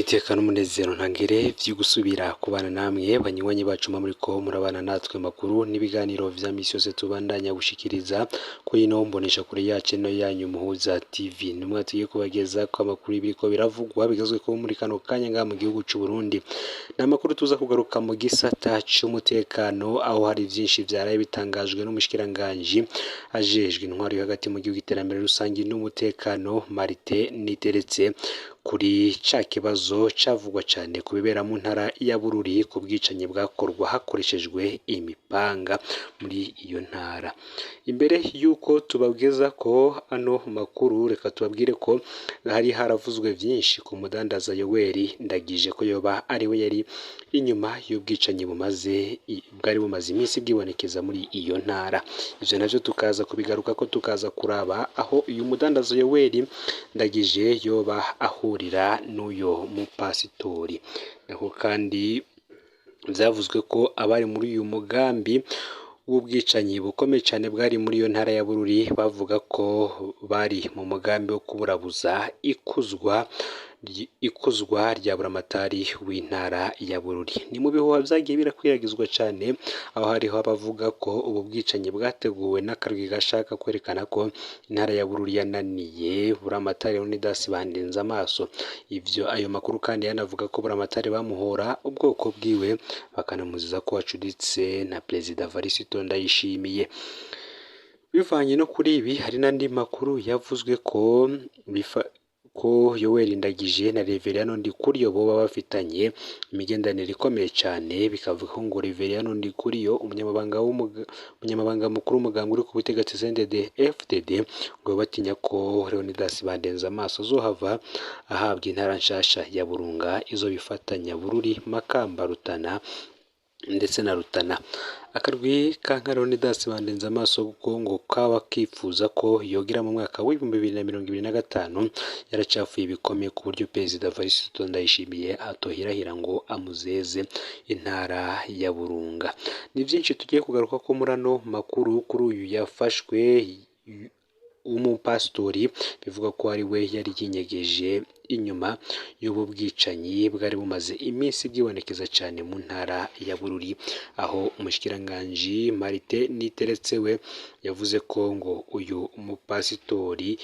Niteka n'umunezero ntangere vyo gusubira kubana namwe banywanyi bacu muriko murabana natwe makuru n'ibiganiro vya misi yose tubandanya gushikiriza kuri ino mbonesha kure yacu ino yanyu Muhuza TV. Nimwe tugiye kubageza ko amakuru ibiriko biravugwa bigezwe ko muri kano kanya ngaha mu gihugu c'u Burundi. Ni amakuru tuza kugaruka mu gisata c'umutekano, aho hari vyinshi vyaraye bitangajwe n'umushikiranganji ajejwe intwaro yo hagati mu gihugu, iterambere rusangi n'umutekano, Martin Niteretse, kuri ca kibazo cavugwa cane ku bibera mu ntara ya Bururi, ku bwicanyi bwakorwa hakoreshejwe imipanga muri iyo ntara. Imbere y'uko tubabwiza ko ano makuru, reka tubabwire ko hari haravuzwe vyinshi ku mudandaza Yoweri Ndagije, ko yoba ariwe yari inyuma y'ubwicanyi bumaze bwari bumaze iminsi bwibonekeza muri iyo ntara. Ivyo navyo tukaza kubigarukako, tukaza kuraba aho uyu mudandaza Yoweri Ndagije yoba ahurira n'uyo mupasitori. Nako kandi vyavuzwe ko abari muri uyu mugambi w'ubwicanyi bukomeye cane bwari muri iyo ntara ya Bururi bavuga ko bari mu mugambi wo kuburabuza ikuzwa rya buramatari w'intara ya Bururi. Ni mu bihuha vyagiye birakwiragizwa cane, aho hariho abavuga ko ubu bwicanyi bwateguwe n'akarwi gashaka kwerekana ko intara ya Bururi yananiye buramatari Leonidas Bandenze amaso. Ivyo ayo makuru kandi yanavuga ko buramatari bamuhora ubwoko bwiwe, bakanamuziza ko acuditse na Perezida Evariste Ndayishimiye. Bivanye no kuri ibi, hari n'andi makuru yavuzwe ko ko Yoweri Ndagije na Reveriyano Ndikuriyo boba bafitanye imigenderanire ikomeye cane, bikavuga ko ngo Reveriyano Ndikuriyo, umunyamabanga mukuru w'umugambwe uri ku butegetsi CNDD FDD, ngo batinya ko Leonidas Bandenze amaso azohava ahabwa intara nshasha ya Burunga izobifatanya Bururi, Makamba, Rutana ndetse na Rutana. Akarwi ka nka Leonidas Bandenze amaso kuko ngo kaba kifuza ko yogira mu mwaka w'2025 yaracafuye ibikomeye, ku buryo Perezida Evariste Ndayishimiye atohirahira ngo amuzeze intara ya Burunga. Ni vyinshi tugiye kugaruka ko muri ano makuru kuri uyu yafashwe w'umupasitori, bivuga ko ari we yari yinyegeje inyuma y'ubu bwicanyi bwari bumaze iminsi bwibonekeza cane mu ntara ya Bururi, aho umushikiranganji Martin Niteretse we yavuze ko ngo uyu mupasitori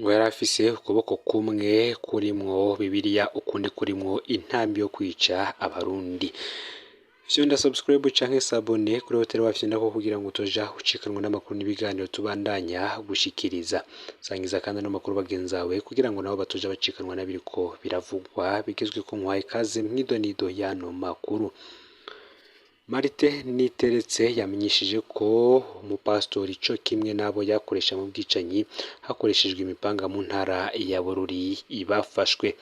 ngo yari afise ukuboko kumwe kurimwo Bibiliya, ukundi kurimwo intambi yo kwica Abarundi. Fyonda subscribe canke s'abonner kuri hoteli wafyondako kugira ngo utoja ucikanwa n'amakuru n'ibiganiro tubandanya gushikiriza. Sangiza kandi ano makuru bagenzi bawe kugira ngo nabo batoja bacikanwa n'abiriko biravugwa bigezwe ko. Nkwaye ikaze mw'idonido y'ano makuru. Martin Niteretse yamenyesheje ko umupasitori co kimwe n'abo yakoresha mu bwicanyi hakoreshejwe imipanga mu ntara ya Bururi bafashwe.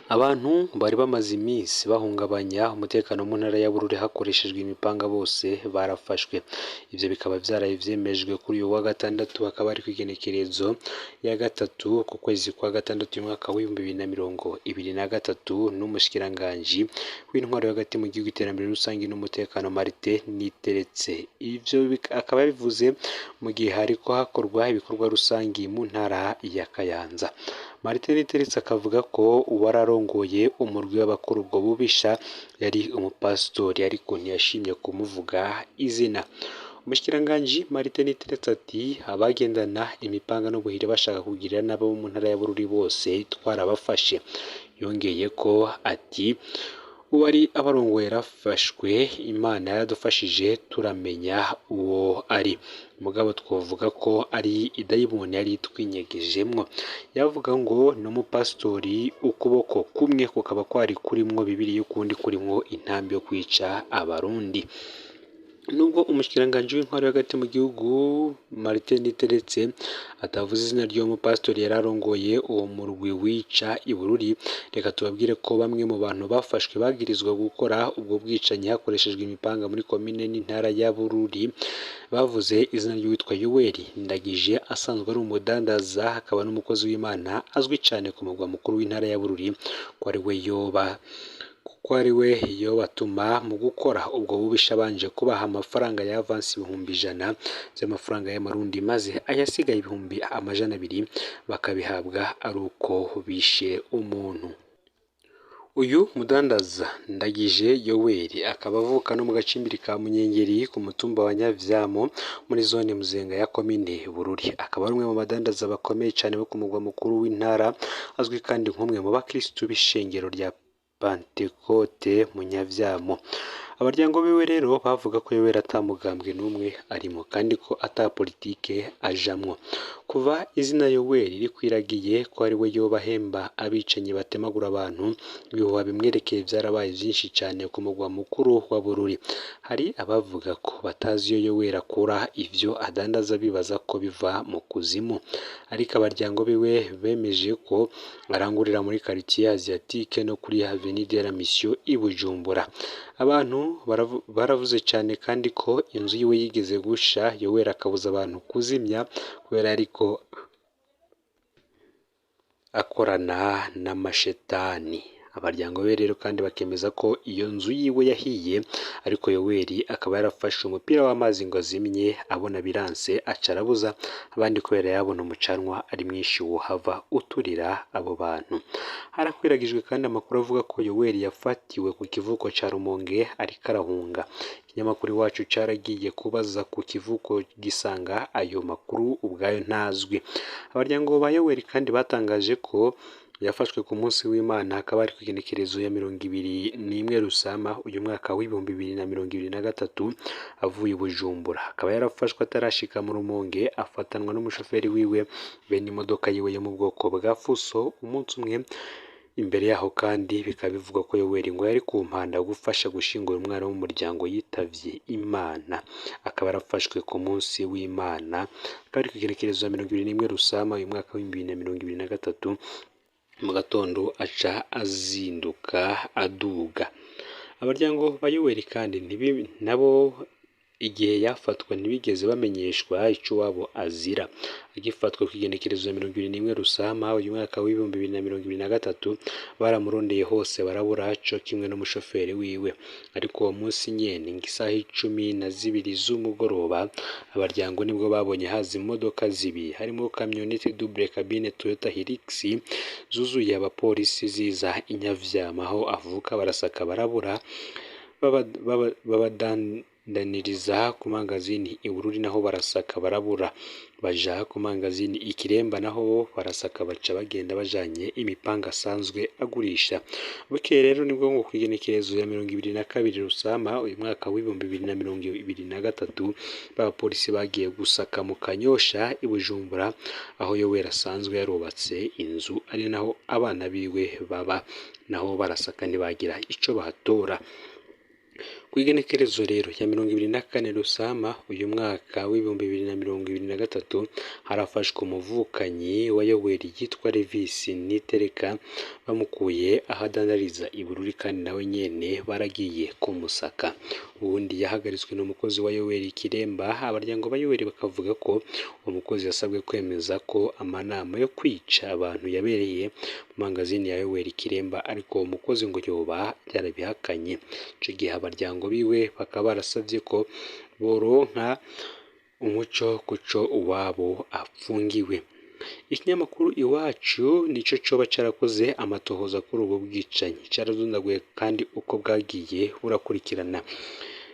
Abantu bari bamaze iminsi bahungabanya umutekano mu ntara ya Bururi hakoreshejwe imipanga bose barafashwe. Ivyo bikaba vyaraye vyemejwe kuri uyu wa gatandatu, hakaba ari kw'igenekerezo ya 3 ku kwezi kwa gatandatu umwaka w'2023 n'umushikiranganji w'intwaro yo hagati mu gihugu, iterambere rusangi n'umutekano, Martin Niteretse. Ivyo akaba yabivuze mu gihe hariko hakorwa ibikorwa rusangi mu ntara ya Kayanza. Martin Niteretse akavuga ko uwararongoye umurwi w'abakora ubwo bubisha yari umupasitori, ariko ntiyashimye kumuvuga izina. Umushikiranganji Martin Niteretse ati: "Abagendana imipanga n'ubuhiri bashaka kugirira nabi abo mu ntara ya Bururi bose twarabafashe." Yongeye ko ati: "Uwari abarongoye yarafashwe, Imana yaradufashije turamenya uwo ari. Mugabo twovuga ko ari idayimoni yari itwinyegejemwo." Yavuga ngo n'umupasitori, ukuboko kumwe kukaba kwari kurimwo Bibiliya, ukundi kurimwo intambi yo kwica Abarundi. Nubwo umushikiranganji w'intwaro yo hagati mu gihugu Martin Niteretse atavuze izina ry'uwo mupasitori yari arongoye uwo murwi wica i Bururi, reka tubabwire ko bamwe mu bantu bafashwe bagirizwa gukora ubwo bwicanyi hakoreshejwe imipanga muri komine n'intara ya Bururi bavuze izina ry'uwitwa Yoweri Ndagije, asanzwe ari umudandaza akaba n'umukozi w'Imana azwi cane ku mugwa mukuru w'intara ya Bururi, ko ari we yoba Kuko ari we yobatuma mu gukora ubwo bubisha abanje kubaha amafaranga ya avansi 100,000 vy'amafaranga y'amarundi, maze ayasigaye 200,000 bakabihabwa ari uko bishe umuntu. Uyu mudandaza Ndagije Yoweri akaba avuka no mu gacimbiri ka Munyengeri ku mutumba wa Nyavyamo muri zone Muzenga ya komine Bururi, akaba ari umwe mu badandaza bakomeye cane bo ku mugwa mukuru w'intara, azwi kandi nk'umwe mu bakristu b'ishengero rya Pantekote mu Nyavyamo. Abaryango biwe rero bavuga ko Yoweri ata mugambwe n'umwe arimo kandi ko ata politike ajamwo. Kuva izina Yoweri rikwiragiye ko ari we yoba ahemba abicanyi batemagura abantu, ibihuha bimwerekeye vyarabaye vyinshi cane ku mugwa mukuru wa Bururi. Hari abavuga ko batazi iyo Yoweri akura ivyo adandaza bibaza ko biva mu kuzimu, ariko abaryango biwe bemeje ko arangurira muri quartier Asiatique no kuri Avenue de la Mission i Bujumbura. Abantu baravuze cane kandi ko inzu yiwe yigeze gusha, Yoweri akabuza abantu kuzimya kubera ariko akorana n'amashetani. Abaryango be rero kandi bakemeza ko iyo nzu yiwe yahiye, ariko Yoweri akaba yarafashe umupira w'amazi ngo azimye, abona biranse aca arabuza abandi kubera yabona umucanwa ari mwinshi wohava uturira abo bantu. Harakwiragijwe kandi amakuru avuga ko Yoweri yafatiwe ku kivuko ca Rumonge ariko arahunga. Ikinyamakuru Iwacu caragiye kubaza ku kivuko gisanga ayo makuru ubwayo ntazwi. Abaryango ba Yoweri kandi batangaje ko yafashwe ku munsi w'Imana, akaba ari kw'igenekerezo ya 21 Rusama uyu mwaka w'2023 avuye i Bujumbura. Akaba yarafashwe atarashika mu Rumonge, afatanwa n'umushoferi wiwe bene imodoka yiwe yo mu bwoko bwa Fuso umunsi umwe imbere yaho. Kandi bikaba bivugwa ko Yoweri ngo yari ku mpanda gufasha gushingura umwana w'umuryango yitavye Imana, akaba yarafashwe ku munsi w'Imana, akaba ari kw'igenekerezo ya 21 Rusama uyu mwaka w'2023 mu gatondo aca azinduka aduga. Abaryango ba Yoweri kandi nabo igihe yafatwa ntibigeze bamenyeshwa ico uwabo azira. Agifatwa kw'igenekerezo ya 21 Rusama uyu mwaka w'2023 baramurondeye hose barabura, co kimwe n'umushoferi wiwe. Ariko uwo munsi nyene ng'isaha 12 z'umugoroba abaryango nibwo babonye haza imodoka zibiri harimo kamyonete double cabine Toyota Hilux zuzuye abapolisi ziza i Nyavyama aho avuka, barasaka barabura, babadandaniriza ku mangazini i Bururi naho barasaka barabura, baja ku mangazini i Kiremba naho barasaka, baca bagenda bajanye imipanga asanzwe agurisha. Bukeye rero nibwo ngo kw'igenekerezo ya 22 Rusama uyu mwaka w'2023 b'abapolisi bagiye gusaka mu Kanyosha i Bujumbura aho Yoweri asanzwe yarubatse inzu ari naho abana biwe baba, naho barasaka ntibagira ico bahatora. Kw'igenekerezo rero ya 24 Rusama uyu mwaka w'2023 harafashwe umuvukanyi wa Yoweri yitwa Levisi Nitereka, bamukuye aho adandariza i Bururi kandi nawe nyene baragiye kumusaka. Uwundi yahagaritswe n'umukozi wa Yoweri Kiremba. Abaryango ba Yoweri bakavuga ko uwo mukozi yasabwe kwemeza ko amanama yo kwica abantu yabereye mu mangazini ya Yoweri Kiremba, ariko uwo mukozi ngo yoba yarabihakanye. Ico gihe abaryango biwe bakaba barasavye ko boronka umuco kuco uwabo apfungiwe. Ikinyamakuru Iwacu nico coba carakoze amatohoza kuri ubwo bwicanyi, caradondaguye kandi uko bwagiye burakurikirana.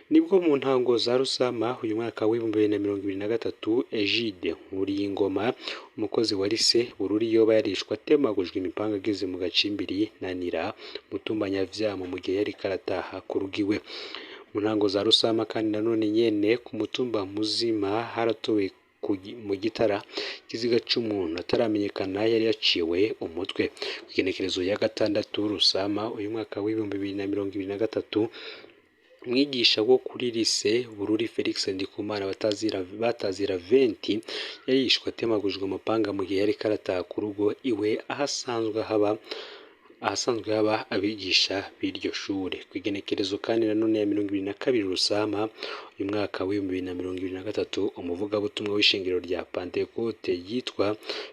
Nibwo mu ntango za Rusama uyu mwaka w'2023 Egide Nkuriyingoma, umukozi wa Lycée Bururi, yoba yarishwe atemagujwe imipanga ageze mu gacimbiri Nanira mutumba Nyavyamo mu gihe yariko arataha ku rugo iwe. Mu ntango za Rusama kandi nanone nyene ku mutumba Muzima haratowe mu gitara ikiziga c'umuntu ataramenyekana yari yaciwe umutwe. Kw'igenekerezo ya 6 Rusama uyu mwaka w'2023 umwigisha wo kuri Lycée Bururi Felix Ndikumana batazira Venti yarishwe atemagujwe umupanga mu gihe yariko arataha ku rugo iwe ahasanzwe haba abigisha b'iryo shure. Kw'igenekerezo kandi nanone ya 22 Rusama Uyu mwaka w'2023, umuvugabutumwa w'ishengero rya Pantekote yitwa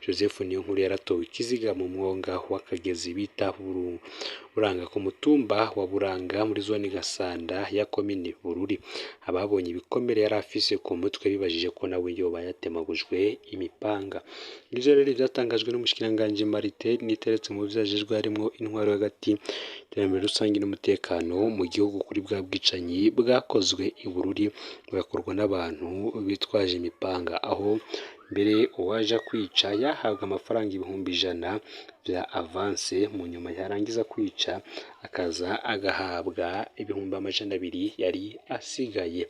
Joseph Niyonkuru yaratowe ikiziga mu mwonga w'akagezi bita Buranga ku mutumba wa Buranga muri zone Gasanda ya komine Bururi. Ababonye ibikomere yari afise ku mutwe bibajije ko nawe yoba yatemagujwe imipanga. Ngivyo rero ivyatangajwe n'umushikiranganji Martin Niteretse mu vyo ajejwe harimwo intwaro hagati, iterambere rusangi n'umutekano mu gihugu, kuri bwa bwicanyi bwakozwe i Bururi bugakorwa n'abantu bitwaje imipanga, aho mbere uwaja kwica yahabwa amafaranga 100,000 vya avance, mu nyuma yarangiza kwica akaza agahabwa 200,000 yari asigaye.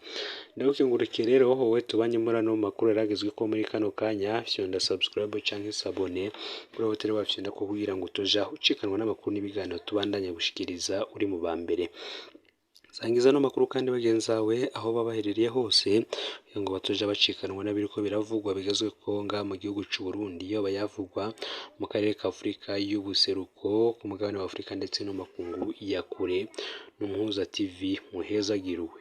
Ndagukengurukiye rero wowe tubanye muri ano makuru yaragezweko muri kano kanya. Fyonda subscribe canke s'abonner kuri aho utari wafyonda ko kugira ngo utoja ucikanwa n'amakuru n'ibiganiro tubandanya gushikiriza uri mu ba mbere. Sangiza ano makuru kandi bagenzi bawe aho baba baherereye hose, kugira ngo batoja bacikanwa n'abiriko biravugwa bigezweko ngaha mu gihugu c'u Burundi, yoba yavugwa mu karere ka Afurika y'ubuseruko, ku mugabane wa Afurika ndetse no mu makungu ya kure. N'Umuhuza TV, muhezagirwe.